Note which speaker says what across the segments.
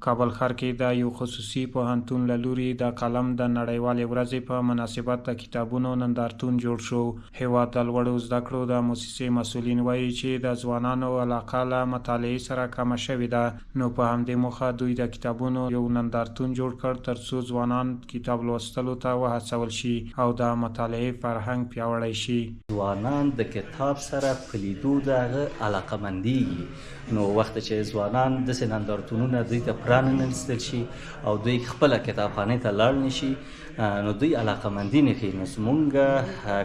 Speaker 1: کابل ښار کې د یو خصوصي پوهنتون له لوري د قلم د نړیوالې ورځې په مناسبت د کتابونو نندارتون جوړ شو. هېواد د لوړو زده کړو د موسسې مسؤلین وايي چې د ځوانانو علاقه له مطالعې سره کمه شوې ده، نو په همدې موخه دوی د کتابونو یو نندارتون جوړ کړ ترڅو ځوانان کتاب لوستلو ته وهڅول شي او د مطالعې فرهنګ پیاوړی شي.
Speaker 2: ځوانان د کتاب سره په لیدو د هغه علاقمندیږي، نو وخت چې ځوانان داسې نندارتونونه دوی ته پراننستل شي او دوی خپله کتابخانې ته لاړ نه شي، نو دوی علاقمندي نه ښيي. نو زمونږ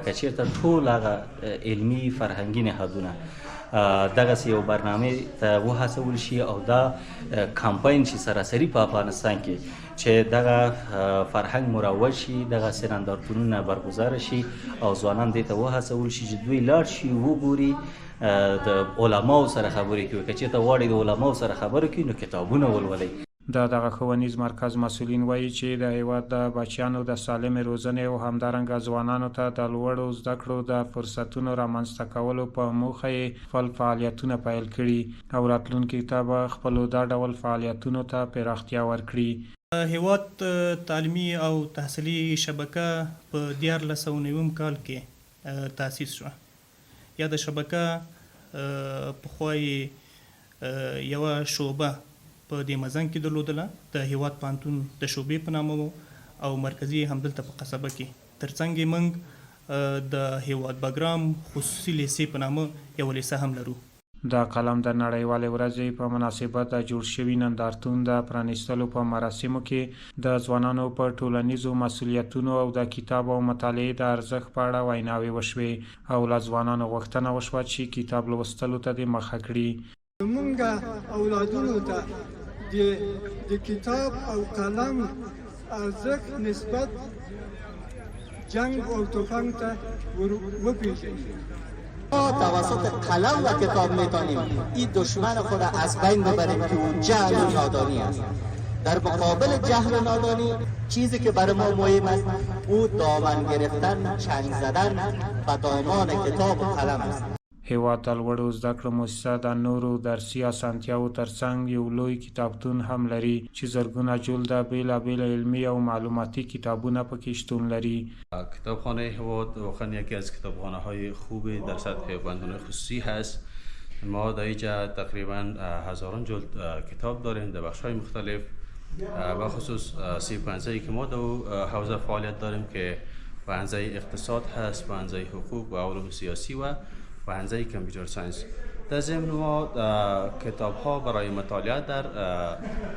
Speaker 2: که چېرته ټول هغه علمي فرهنګي نهادونه دغسې یو برنامې ته وهڅول شي او دا کمپاین شي سراسري په افغانستان کې چې دغه فرهنګ مروج شي، دغسې نندارتونونه برګزار شي او ځوانان دې ته وهڅول شي چې دوی لاړ شي وګوري، د علماو سره خبرې کوي. که چېرته غواړي د علماو سره خبرې کوي نو کتابونه ولولئ.
Speaker 1: د دغه ښوونیز مرکز مسؤلین وايي چې د هېواد د بچیانو د سالمې روزنې او همدارنګه ځوانانو ته د لوړو زده کړو د فرصتونو رامنځته کولو په موخه یې خپل فعالیتونه پیل کړي او راتلونکي ته به خپلو دا ډول فعالیتونو ته پراختیا ورکړي.
Speaker 3: هېواد تعلیمي او تحصیلي شبکه په 1390 کال کې تاسیس شوه. یاده شبکه پخوا یې یوه شعبه په دې مزنګ کې درلودله، د هېواد پوهنتون د شعبې په نامه و او مرکزي یې همدلته په قصبه کې. ترڅنګ یې موږ د هېواد بګرام خصوصي لېسې په نامه یوه لېسه هم لرو.
Speaker 1: د قلم د نړیوالې ورځې په مناسبت د جوړ شوي نندارتون د پرانیستلو په مراسمو کې د ځوانانو په ټولنیزو مسؤلیتونو او د کتاب او مطالعې د ارزښت په اړه ویناوې وشوې او له ځوانانو غوښتنه وشوه چې کتاب لوستلو ته دې مخه کړي.
Speaker 4: زمونږ اولادونو ته د د کتاب او قلم ارزښت نسبت جنګ او تفنګ ته ور وپیژني.
Speaker 5: ما توسط قلم و کتاب میتانیم این دشمن خود را از بین ببریم که او جهل و نادانی است. در مقابل جهل و نادانی چیزی که برای ما مهم است او دامن گرفتن، چنگ زدن به دامان کتاب و قلم است.
Speaker 1: هېواد د لوړو زده کړو موسسه د نورو درسي اسانتیاوو ترڅنګ یو لوی کتابتون هم لري چې زرګونه جلده بېلابېل علمي او معلوماتي کتابونه پکې شتون لري.
Speaker 6: کتابخانه هېواد واقعا یکی از کتابخانه های خوب در سطح پوهنتون خصوصی هست. ما در اینجا تقریبا هزاران جلد کتاب داریم در بخش های مختلف، به خصوص 35 پوهنځی که ما در حوزه فعالیت داریم که پوهنځی اقتصاد هست، پوهنځی حقوق و علوم سیاسی و پوهنځی computer science. در ضمن ما کتاب ها برای مطالعه در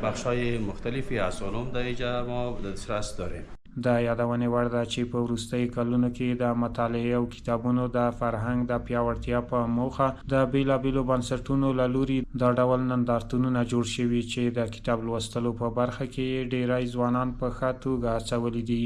Speaker 6: بخش های مختلفی از علوم در اینجا ما دسترس داریم.
Speaker 1: د یادونې وړ ده چې په وروستیو کلونو کې د مطالعې او کتابونو د فرهنګ د پیاوړتیا په موخه د بېلابېلو بنسټونو له لوري دا ډول نندارتونونه جوړ شوي چې د کتاب لوستلو په برخه کې یې ډېری ځوانان په ښه توګه هڅولي دي.